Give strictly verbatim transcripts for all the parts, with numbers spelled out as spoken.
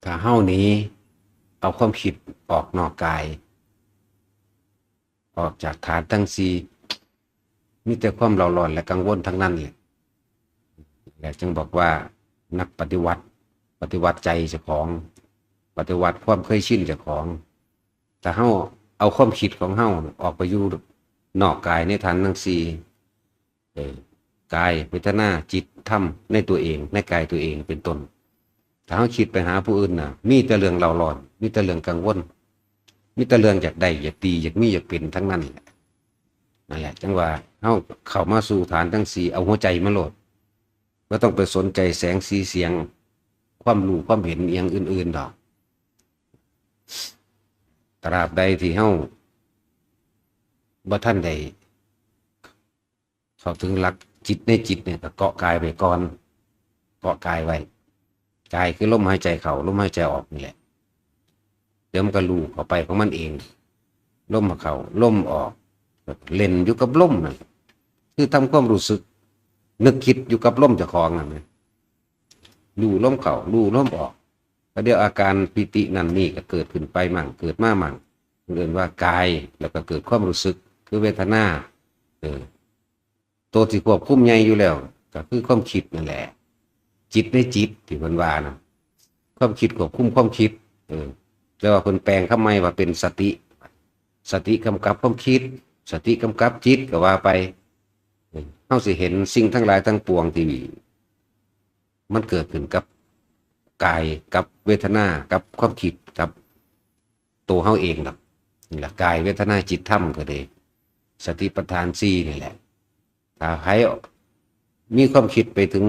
ถ้าเฮาหนีเอาความคิดออกนอกกาย ออกจากฐานทั้งสี่ มีแต่ความเร่าร้อนและกังวลทั้งนั้นแหละ และจึงบอกว่านักปฏิวัติ ปฏิวัติใจเจ้าของ ปฏิวัติความเคยชินเจ้าของ ถ้าเฮาเอาความคิดของเฮาออกไปอยู่นอกกายในฐานทั้งสี่ เออกายเวทนาจิตธรรมในตัวเองในกายตัวเองเป็นต้น ถ้าเฮาคิดไปหาผู้อื่นน่ะ มีแต่เรื่องเร่าร้อน มีแต่เรื่องกังวล มีแต่เรื่องอยากได้อยากดีอยากมีอยากเป็นทั้งนั้นแหละ นั่นแหละจังว่าเฮาเข้ามาสู่ฐานทั้งสี่ เอาหัวใจมาโลด บ่ต้องไปสนใจแสงสีเสียง ความรู้ความเห็นอหย่างอื่นๆดอก ตราบใดที่เฮาบ่ทันได้เข้าถึงหลักจิตในจิตเนี่ย ก็เกาะกายไว้ก่อน เกาะกายไว้ กายคือลมหายใจเข้า ลมหายใจออกนี่แหละ เดี๋ยวมันก็รู้เข้าไปของมันเอง ลมเข้า ลมออก เล่นอยู่กับลมนั่น คือทำความรู้สึก นึกคิดอยู่กับลมเจ้าของนั่นนะ รู้ลมเข้า รู้ลมออก แล้วเดี๋ยวอาการปีตินั่นนี่ก็เกิดขึ้นไปมั่ง เกิดมามั่ง เรียกว่ากาย แล้วก็เกิดความรู้สึก คือเวทนา เออ ตัวที่ควบคุมใหญ่อยู่แล้ว ก็คือความคิดนั่นแหละ จิตในจิตที่เพิ่นว่านะ ความคิดควบคุมความคิด เออ แต่ว่าเพิ่นแปลงคำใหม่ว่าเป็นสติ สติกำกับความคิด สติกำกับจิตก็ว่าไป เออ เฮาสิเห็นสิ่งทั้งหลายทั้งปวงที่ มันเกิดขึ้นกับกาย กับเวทนา กับความคิด กับตัวเฮาเองดอก นี่ล่ะ กายเวทนาจิตธรรมก็ดี สติปัฏฐานสี่นี่แหละ ถ้าไผมีความคิดไปถึง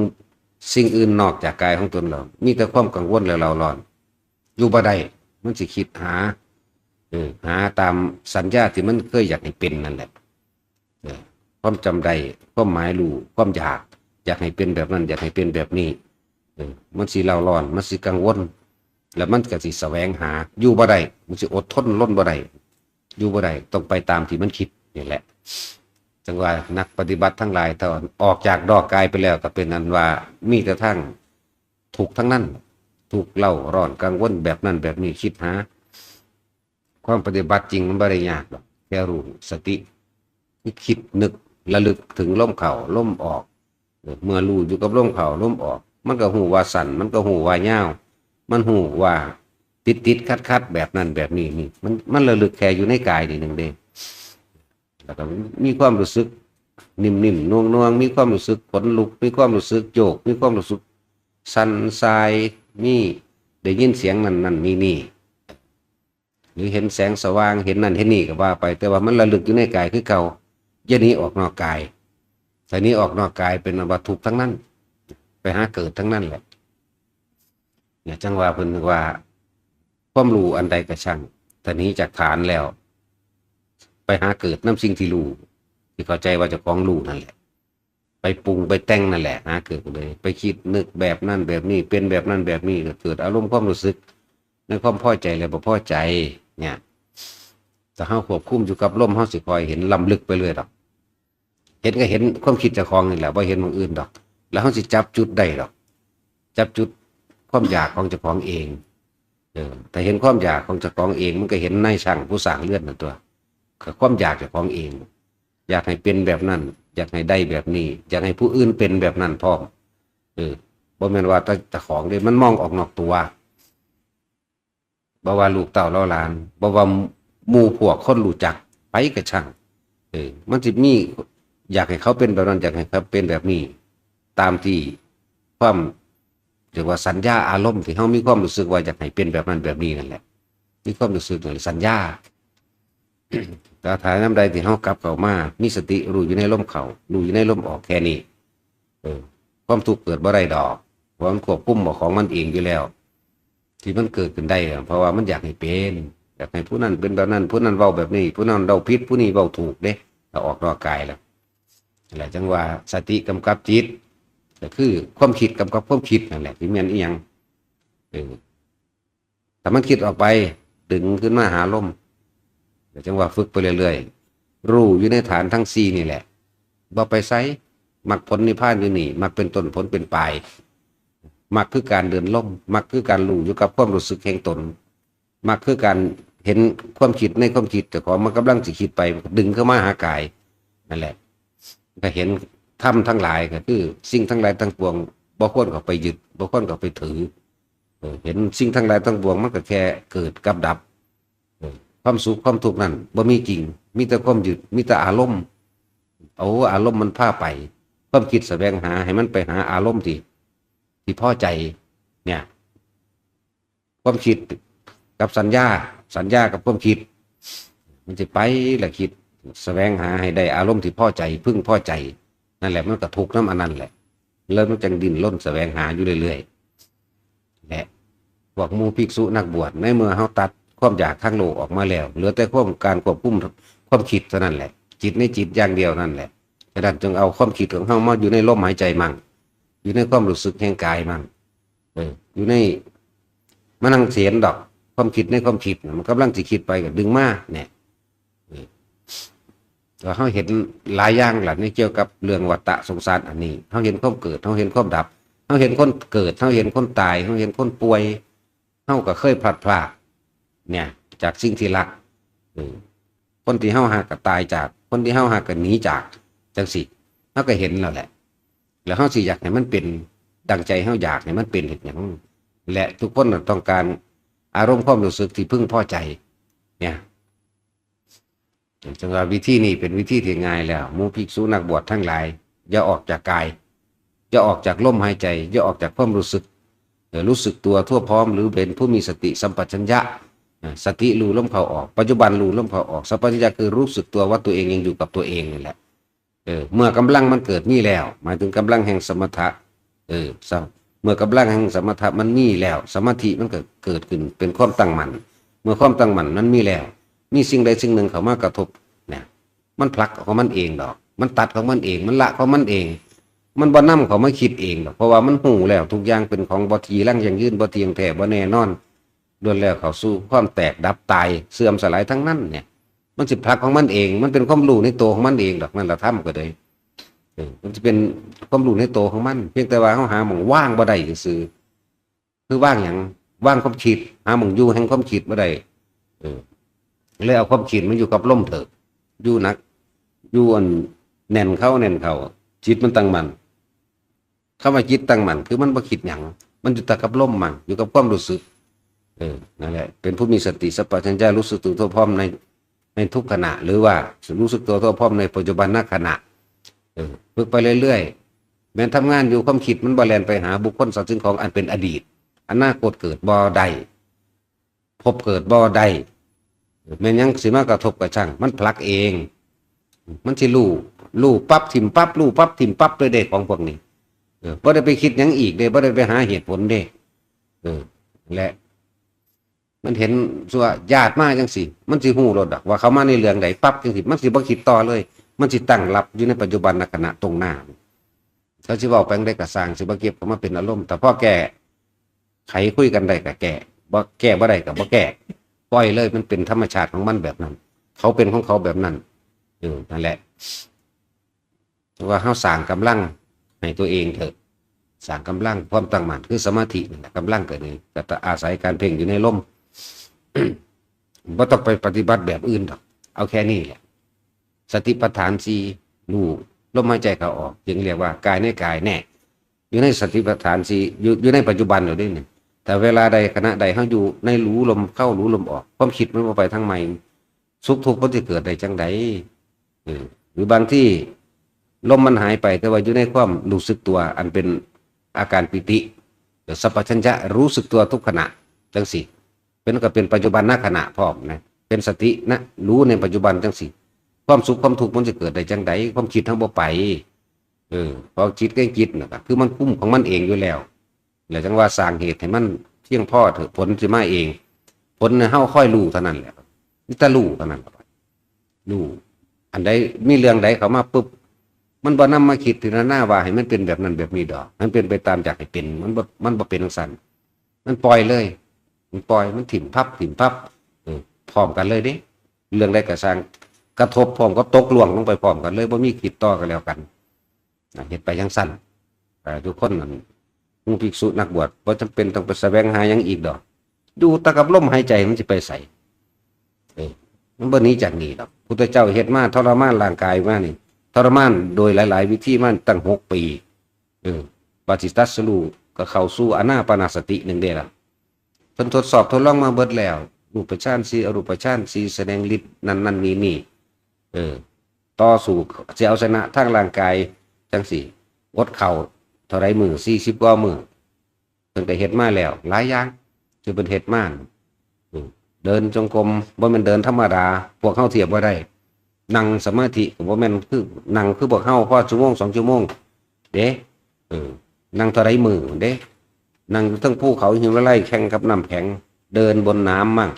สิ่งอื่นนอกจากกายของตนแล้ว มีแต่ความกังวลและเร่าร้อน อยู่บ่ได้ มันสิคิดหา เออ หาตามสัญญาที่มันเคยอยากให้เป็นนั่นแหละ เออ ความจำได้ ความหมายรู้ ความอยาก อยากให้เป็นแบบนั้น อยากให้เป็นแบบนี้ เออ มันสิเร่าร้อน มันสิกังวล แล้วมันก็สิแสวงหา อยู่บ่ได้ มันสิอดทนรนบ่ได้ อยู่บ่ได้ ต้องไปตามที่มันคิดนี่แหละ จังว่านักปฏิบัติทั้งหลาย ถ้าออกจากนอกกายไปแล้ว ก็เป็นอันว่ามีแต่ทางทุกข์ทั้งนั้น ทุกข์เร่าร้อนกังวลแบบนั้นแบบนี้ คิดหา ความปฏิบัติจริงมันบ่ได้ยากดอก แค่รู้สติ คือคิดนึกระลึกถึงลมเข้าลมออก เออ เมื่อรู้อยู่กับลมเข้าลมออก มันก็ฮู้ว่าสั้น มันก็ฮู้ว่ายาว มันฮู้ว่าติดติดขัดขัดแบบนั้นแบบนี้นี่ มัน มันระลึกแค่อยู่ในกายนี่หนึ่งเด้ แล้วก็มีความรู้สึกนิ่มๆ น่วงๆ มีความรู้สึกขนลุก มีความรู้สึกโยก มีความรู้สึกสั่นสาย มีได้ยินเสียงนั่นนั่นนี่นี่ หรือเห็นแสงสว่าง เห็นนั่นเห็นนี่ก็ว่าไป แต่ว่ามันระลึกอยู่ในกายคือเก่า อย่าหนีออกนอกกาย ถ้าหนีออกนอกกายเป็นอันว่าทุกข์ทั้งนั้น ไปหาเกิดทั้งนั้นแหละ เนี่ย จังว่าเพิ่นว่า ความรู้อันใดก็ช่าง ถ้าหนีจากฐานแล้ว ไปหาเกิดนำสิ่งที่รู้ ที่เข้าใจว่าเจ้าของรู้นั่นแหละ ไปปรุงไปแต่งนั่นแหละ หาเกิดเลย ไปคิดนึกแบบนั้นแบบนี้ เป็นแบบนั้นแบบนี้ ก็เกิดอารมณ์ความรู้สึก ในความพอใจและบ่พอใจ เนี่ย ถ้าเฮาควบคุมอยู่กับลม เฮาสิค่อยเห็นล้ำลึกไปเรื่อยดอก เห็นก็เห็นความคิดเจ้าของนี่แหละ บ่เห็นหม่องอื่นดอก แล้วเฮาสิจับจุดได้ดอก จับจุดความอยากของเจ้าของเอง เออ ถ้าเห็นความอยากของเจ้าของเอง มันก็เห็นนายช่างผู้สร้างเรือนนั่นตั๊ว ก็ความอยากเจ้าของเอง อยากให้เป็นแบบนั้น อยากให้ได้แบบนี้ อยากให้ผู้อื่นเป็นแบบนั้นพร้อม เออ บ่แม่นว่าแต่เจ้าของเด้ มันมองออกนอกตัว บ่ว่าลูกเต้าเหล่าหลาน บ่ว่าหมู่พวกคนรู้จัก ไผก็ช่าง เออ มันสิมี อยากให้เขาเป็นแบบนั้น อยากให้เขาเป็นแบบนี้ ตามที่ความ เรียกว่าสัญญาอารมณ์ที่เฮามีความรู้สึกว่าอยากให้เป็นแบบนั้นแบบนี้นั่นแหละ มีความรู้สึกนั่นแหละสัญญา แต่ถ้ายามใดที่เฮากลับเข้ามา มีสติรู้อยู่ในลมเข้า รู้อยู่ในลมออกแค่นี้ เออ ความทุกข์เกิดบ่ได้ดอก เพราะมันควบคุมบ่ของมันเองอยู่แล้ว ที่มันเกิดขึ้นได้อะ เพราะว่ามันอยากให้เป็น อยากให้ผู้นั้นเป็นแบบนั้น ผู้นั้นเว้าแบบนี้ ผู้นั้นเว้าผิด ผู้นี้เว้าถูกเด้ ถ้าออกนอกกายแล้ว นั่นแหละจังว่าสติกำกับจิต ก็คือความคิดกำกับความคิดนั่นแหละ ที่แม่นอีหยัง เออ ถ้ามันคิดออกไป ดึงขึ้นมาหาลม ก็จังว่าฝึกไปเรื่อยๆ รู้อยู่ในฐานทั้งสี่นี่แหละ บ่ไปไส มรรคผลนิพพานอยู่นี่ มรรคเป็นต้น ผลเป็นปลาย มรรคคือการเดินลม มรรคคือการรู้อยู่กับความรู้สึกแห่งตน มรรคคือการเห็นความคิดในความคิดเจ้าของมันกำลังสิคิดไป ดึงเข้ามาหากาย นั่นแหละ ก็เห็นธรรมทั้งหลายก็คือสิ่งทั้งหลายทั้งปวงบ่ควรเข้าไปยึด บ่ควรเข้าไปถือ เออ เห็นสิ่งทั้งหลายทั้งปวงมันก็แค่เกิดกับดับ เออ ความสุขความทุกข์นั่นบ่มีจริง มีแต่ความยึด มีแต่อารมณ์ เอาอารมณ์มันพาไป ความคิดแสวงหาให้มันไปหาอารมณ์ที่ ที่พอใจ เนี่ย ความคิดกับสัญญา สัญญากับความคิด มันสิไปละคิด แสวงหาให้ได้อารมณ์ที่พอใจ พึงพอใจ นั่นแหละมันก็ทุกข์นำอันนั้นแหละ แล้วมันจั่งดิ้นรนแสวงหาอยู่เรื่อยๆ และพวกหมู่ภิกษุนักบวช ในเมื่อเฮาตัดความอยากทางโลกออกมาแล้ว เหลือแต่ความ การควบคุมความคิดเท่านั้นแหละ จิตในจิตอย่างเดียวนั่นแหละ ฉะนั้นจงเอาความคิดของเฮามาอยู่ในลมหายใจมั่ง อยู่ในความรู้สึกแห่งกายมั่ง เออ อยู่ใน มานั่งเสียนดอก ความคิดในความคิดน่ะ มันกำลังสิคิดไปก็ดึงมาเนี่ย เออ ก็เฮาเห็นหลายอย่างล่ะ ในเกี่ยวกับเรื่องวัฏฏะสงสารอันนี้ เฮาเห็นความเกิด เฮาเห็นความดับ เฮาเห็นคนเกิด เฮาเห็นคนตาย เฮาเห็นคนป่วย เฮาก็เคยพลัดพราก เนี่ย จากสิ่งที่รัก เออ คนที่เฮาฮักก็ตายจาก คนที่เฮาฮักก็หนีจาก จั่งซี้ เฮาก็เห็นแล้วแหละ แล้วเฮาสิอยากให้มันเป็นดังใจเฮาอยากให้มันเป็นเฮ็ดหยัง และทุกคนน่ะต้องการอารมณ์ความรู้สึกที่พึงพอใจ เนี่ย จั่งว่าวิธีนี้เป็นวิธีที่ง่ายแล้ว หมู่ภิกษุนักบวชทั้งหลาย อย่าออกจากกาย อย่าออกจากลมหายใจ อย่าออกจากความรู้สึก เออ รู้สึกตัวทั่วพร้อม หรือเป็นผู้มีสติสัมปชัญญะ อ่า สติรู้ลมเข้าออก ปัจจุบันรู้ลมเข้าออก สัมปชัญญะคือรู้สึกตัวว่าตัวเองยังอยู่กับตัวเองนี่แหละ เออ เมื่อกำลังมันเกิดมีแล้ว หมายถึงกำลังแห่งสมถะ เออ ส- เมื่อกำลังแห่งสมถะมันมีแล้ว สมาธิมันก็เกิดขึ้นเป็นความตั้งมั่น เมื่อความตั้งมั่นมันมีแล้ว มีสิ่งใดสิ่งหนึ่งเข้ามากระทบเนี่ย มันผลักของมันเองดอก มันตัดของมันเอง มันละของมันเอง มันบ่นำเข้ามาคิดเองดอก เพราะว่ามันฮู้แล้วทุกอย่างเป็นของบ่จีรังยั่งยืน บ่เที่ยงแท้ บ่แน่นอน ล้วนแล้วเข้าสู่ความแตกดับตายเสื่อมสลายทั้งนั้นเนี่ย มันสิผลักของมันเอง มันเป็นความรู้ในตัวของมันเองดอก นั่นละธรรมก็เลย เออ มันจะเป็นความรู้ในตัวของมัน เพียงแต่ว่าเฮาหาหม่องวางบ่ได้ซื่อๆ คือวางหยัง วางความคิด หาหม่องอยู่แห่งความคิดบ่ได้ เออ เลยเอาความคิดมันอยู่กับลมเถอะ อยู่หนัก อยู่อันแน่นเข้าแน่นเข้า จิตมันตั้งมั่น คำว่าจิตตั้งมั่น คือมันบ่คิดหยัง มันอยู่แต่กับลมมั่ง อยู่กับความรู้สึก เออ นั่นแหละ เป็นผู้มีสติสัมปชัญญะ รู้สึกตัวทั่วพร้อมใน ในทุกขณะ หรือว่ารู้สึกตัวทั่วพร้อมในปัจจุบันขณะ เออ ฝึกไปเรื่อยๆ แม้นทำงานอยู่ ความคิดมันบ่แล่นไปหาบุคคลสัตว์สิ่งของอันเป็นอดีต อนาคตเกิดบ่ได้ ภพเกิดบ่ได้ แม่นหยังสิมากระทบกระชั่ง มันผลักเอง มันสิรู้ รู้ปั๊บถิ่มปั๊บ รู้ปั๊บถิ่มปั๊บเลยเด้ ของพวกนี้ เออ บ่ได้ไปคิดหยังอีกเด้ บ่ได้ไปหาเหตุผลเด้ เออ และ มันเห็นซั่วญาติมาจั่งซี้ มันสิฮู้โลดดอกว่าเขามาในเรื่องใดปั๊บจั่งซี้ มันสิบ่คิดต่อเลย มันสิตั้งรับอยู่ในปัจจุบันขณะตรงหน้า เขาสิเว้าไปจั่งใดก็ซ่าง สิบ่เก็บเข้ามาเป็นอารมณ์ แต่พอแก้ไขคุยกันได้ก็แก้ บ่แก้บ่ได้ก็บ่แก้ ปล่อยเลย มันเป็นธรรมชาติของมันแบบนั้น เขาเป็นของเขาแบบนั้น เออ นั่นแหละ ว่าเฮาสร้างกำลังให้ตัวเองเถอะ สร้างกำลังความตั้งมั่น คือสมาธินั่นแหละ กำลังเกิดนี่ก็อาศัยการเพ่งอยู่ในลม บ่ต้องไปปฏิบัติแบบอื่นดอก เอาแค่นี้แหละ สติปัฏฐานสี่ รู้ลมหายใจเข้าออก จึงเรียกว่ากายในกายแน่ อยู่ในสติปัฏฐานสี่ อยู่ อยู่ในปัจจุบันอยู่เด้นี่ แต่เวลาใดขณะใดเฮาอยู่ในรู้ลมเข้ารู้ลมออก ความคิดมันบ่ไปทางใหม่ สุขทุกข์มันสิเกิดได้จั่งใด เออ หรือบางทีลมมันหายไป แต่ว่าอยู่ในความรู้สึกตัวอันเป็นอาการปีติ หรือสัมปชัญญะรู้สึกตัวทุกขณะ จั่งซี้ เป็นก็เป็นปัจจุบันขณะพร้อมนะ เป็นสตินะ รู้ในปัจจุบันจั่งซี้ ความสุขความทุกข์มันสิเกิดได้จั่งใด ความคิดเฮาบ่ไป เออ เพราะจิตก็จิตน่ะ คือมันคุมของมันเองอยู่แล้ว แล้วจั่งว่าสร้างเหตุให้มันเพียงพอเถอะ ผลสิมาเอง ผลน่ะเฮาคอยรู้เท่านั้นแหละ มีแต่รู้เท่านั้น รู้ อันใดมีเรื่องใดเข้ามาปุ๊บ มันบ่นำมาคิดพิจารณาว่าให้มันเป็นแบบนั้นแบบนี้ดอก มันเป็นไปตามอยากให้เป็น มันบ่ มันบ่เป็นจั่งซั้น มันปล่อยเลย มันปล่อย มันถิ่มปั๊บ ถิ่มปั๊บ เออ พร้อมกันเลยเด้ เรื่องใดก็ซ่าง กระทบพร้อมกับตกล่วงลงไปพร้อมกันเลย บ่มีคิดต่อกันแล้วกัน นะ เฮ็ดไปจั่งซั้น เอ่อ ทุกคนนั่น หมู่ภิกษุนักบวช บ่จำเป็นต้องไปแสวงหาหยังอีกดอก อยู่แต่กับลมหายใจมันสิไปไส เออ มันบ่หนีจากนี่ดอก พุทธเจ้าเฮ็ดมาทรมานร่างกายมานี่ ทรมานโดยหลายๆวิธีมาตั้งหกปี เออ บาดสิตรัสรู้ก็เข้าสู่อานาปานสติหนึ่งเด้ล่ะ เพิ่นทดสอบทดลองมาเบิดแล้ว รูปฌานสี่ อรูปฌานสี่ แสดงฤทธิ์นั่นนั่นนี่นี่ เออ ต่อสู้สิเอาชนะทางร่างกายจังซี่ อดข้าวเท่าใดมื้อ สี่สิบกว่ามื้อ เพิ่นก็เฮ็ดมาแล้ว หลายอย่างที่เพิ่นเฮ็ดมา อืม เดินจงกรม บ่แม่นเดินธรรมดา พวกเฮาเทียบบ่ได้ นั่งสมาธิก็บ่แม่นคือ นั่งคือพวกเฮาพอชั่วโมงสองชั่วโมง เด้ เออ นั่งเท่าใดมื้อเด้ นั่งอยู่เทิงภูเขาหิมาลัยแข่งกับน้ำแข็ง เดินบนน้ำมั่ง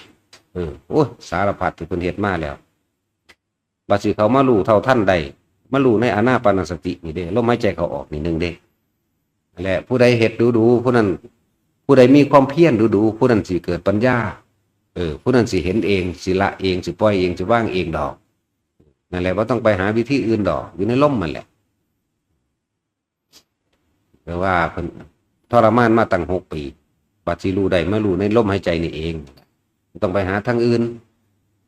เออ โอ้ย สารพัดที่เพิ่นเฮ็ดมาแล้ว บัดสิเข้ามารู้เท่าทันได้ มารู้ในอานาปานสตินี่เด้ ลมหายใจเข้าออกนี่หนึ่งเด้ และผู้ใดเฮ็ดดูๆ ผู้นั้น ผู้ใดมีความเพียรดูๆ ผู้นั้นสิเกิดปัญญา เออ ผู้นั้นสิเห็นเอง สิละเอง สิปล่อยเอง สิวางเองดอก นั่นแหละ บ่ต้องไปหาวิธีอื่นดอก อยู่ในลมนั่นแหละ แปลว่าเพิ่นทรมานมาตั้งหกปี บัดสิรู้ได้มารู้ในลมหายใจนี่เอง บ่ต้องไปหาทางอื่น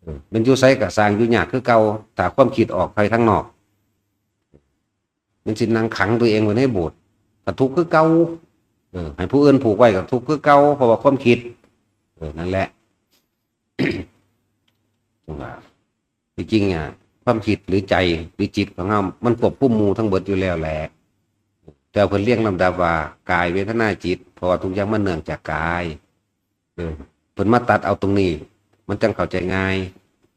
เออ แม่นอยู่ไสก็สร้างอยู่ยากคือเก่า ถ้าความคิดออกไปทางนอก แม่นสินั่งขังตัวเองไว้ในโบสถ์ ก็ทุกข์คือเก่า เออ ให้ผู้อื่นผูกไว้ก็ทุกข์คือเก่า เพราะว่าความคิด เออ นั่นแหละ จังว่า ที่จริงอ่ะ ความคิดหรือใจหรือจิตของเฮามันควบคุมหมู่ทั้งเบิดอยู่แล้วแหละ แต่เพิ่นเรียงลำดับว่า กาย เวทนา จิต เพราะว่าทุกอย่างมันเนื่องจากกาย เออ เพิ่นมาตัดเอาตรงนี้ มันจังเข้าใจง่าย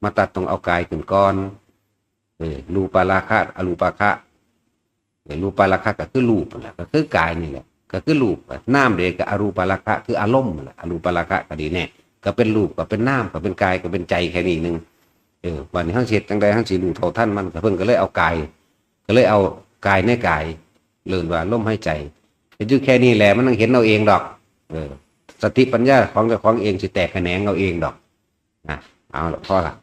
มาตัดตรงเอากายขึ้นก่อน เออ รูปาราคะ อรูปาคะ เออ รูปาราคะก็คือรูปนั่นแหละ ก็คือกายนี่แหละ ก็คือรูป นามเด้ก็อรูปาราคะ คืออารมณ์นั่นแหละ อรูปาราคะก็ดีแน่ ก็เป็นรูป ก็เป็นนาม ก็เป็นกาย ก็เป็นใจแค่นี้หนึ่ง เออ บัดนี้เฮาสิเฮ็ดจั่งใด เฮาสิรู้เท่าทันมัน ก็เพิ่นก็เลยเอากาย ก็เลยเอากายในกาย เอิ้นว่าลมหายใจ เฮ็ดอยู่แค่นี้แหละ มันต้องเห็นเอาเองดอก เออ สติปัญญาของเจ้าของเองสิแตกแขนงเอาเองดอก นะ เอาละ พอละ